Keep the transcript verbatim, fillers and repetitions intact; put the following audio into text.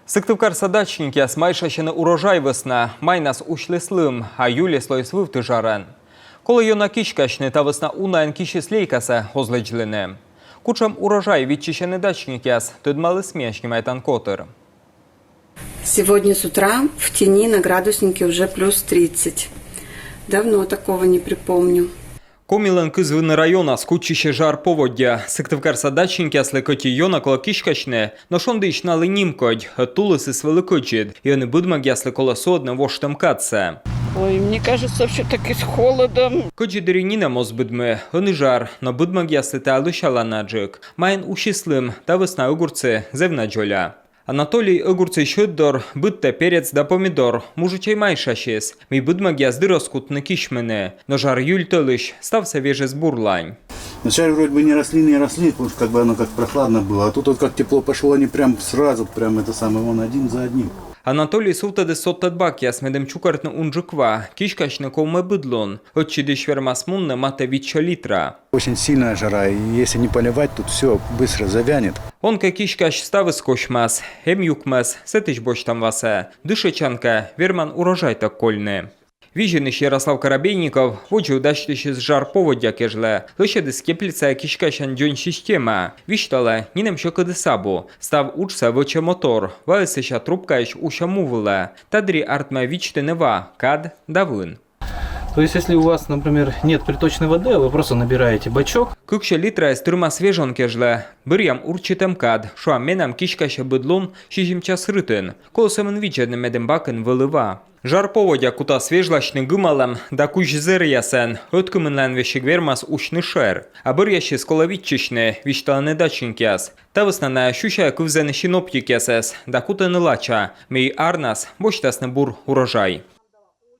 Сыктывкарса дачникъяс майшасьӧны урожай вӧсна. Майнас усьліс лым, а июльыс лоис вывті жарӧн. Колӧ ёна киськасьны, та вӧсна унаӧн кисьыс лейкасӧ оз лэдзлыны. Кутшӧм урожай виччысьӧны дачникъяс, тӧдмаліс миян снимайтан котыр. Сегодня с утра в тени на градуснике уже плюс тридцать. Давно такого не припомню. Комилӧн кызвыны районас кутчысьӧ жар поводдя. Сыктывкарса дачникъяслы кӧть и ёна колӧ киськасьны, но шондіысь налы нимкодь, ӧд тулысыс вӧлі кӧдзыд, и ӧні быдмӧгъяслы колӧ суӧдны воштӧм кадсӧ. Ой, мне кажется, все-таки с холодом. Кӧдзыд дырйи нинӧм оз быдмы, ӧні жар, но быдмӧгъяслы тайӧ лӧсяланаджык. Майын усис лым, та вӧсна ӧгурцы зэв на дзоля. Анатолий ӧгурцысь ӧтдор быдтӧ перец да помидор, мужичӧй майшасис, мый быдмӧгъяс дыр оз кутны кисьмыны, но жар июль тӧлысь ставсӧ вежис бурлань. Вначале вроде бы не росли, не росли, потому что как бы оно как прохладно было, а тут вот как тепло пошло, они прям сразу, прям это самое, вон один за одним. Анатолий сувтӧдіс содтӧд бакъяс, медым чукӧртны унджык ва, киськасьны ковмӧ быд лун, ӧтчыдысь вермас мунны матӧ витсё литра. Очень сильная жара, и если не поливать, тут все быстро завянет. Он кӧ киськась, ставыс косьмас, эм юкмӧс, сэтысь босьтам васӧ, дышӧдчан кӧ, верман урожайтӧг кольны. Визинысь Ярослав Коробейников водзӧ дасьтысис жар поводдя кежлӧ, лӧсьӧдіс теплицаӧ киськасян дзонь система. Висьталӧ, нинӧм сьӧкыдыс абу, став уджсӧ вӧчӧ мотор, ваыс сэсся трубкаысь усьӧ му вылӧ. Та дырйи артмӧ видзтыны ва, кад да вын. То есть, если у вас, например, нет приточной воды, а вы просто набираете бачок. Кыксё литраыс тырмас вежон кежлӧ. Бӧръям урчитӧм кад, шуам, менам киськасьӧ быд лун сизим час рытын. Колӧ сӧмын видзӧдны, медым бакын вӧлі ва. Жар поводдя кутас вежласьны гымалӧм да кузь зэръясӧн, ӧткымынлаын весиг вермас усьны шӧр. А бӧръясьыс колӧ виччысьны, висьталӧны дачникъяс. Та вӧсна найӧ сюся кывзӧны синоптикъясӧс да кутӧны лача, мый арнас босьтасны бур урожай.